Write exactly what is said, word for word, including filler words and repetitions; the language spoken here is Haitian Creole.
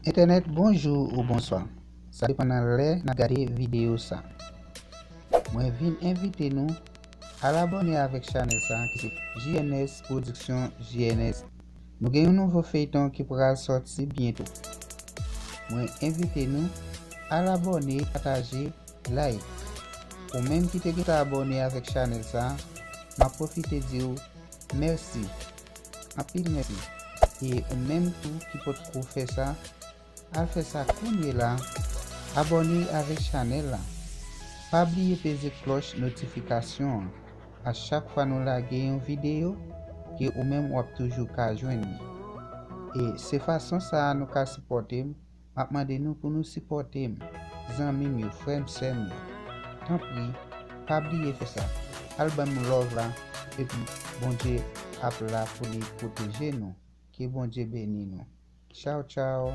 Entènèt, bonjou ou bonswa. Sa depann nan lè n ap gade videyo sa. Mwen vin envite nou al abòne avèk chanèl sa ki se J N S Production J N S. Nou gen yon nouvo feyton ki pral sòti byento. Mwen envite nou al abòne, pataje, like. Ou menm ki te gentan abòne avèk chanèl sa, m ap pwofite di w mèsi. Anpil mèsi. E ou menm tou ki potko fè sa, al fè sa kounye la. Abòne avèk chanèl la. Pa bliye peze klòch notifikasyon an. A chak fwa nou lage yon videyo, ke ou menm w ap toujou ka jwenn li. E se fason sa a nou ka sipòte m. M ap mande nou pou nou sipòte m. Zanmi m yo, frè m, sè m yo, tanpri, pa bliye fè sa. Al ban m love la, epi Bondye ap la pou li pwoteje nou. Ke Bondye beni nou. Tchaw, tchaw.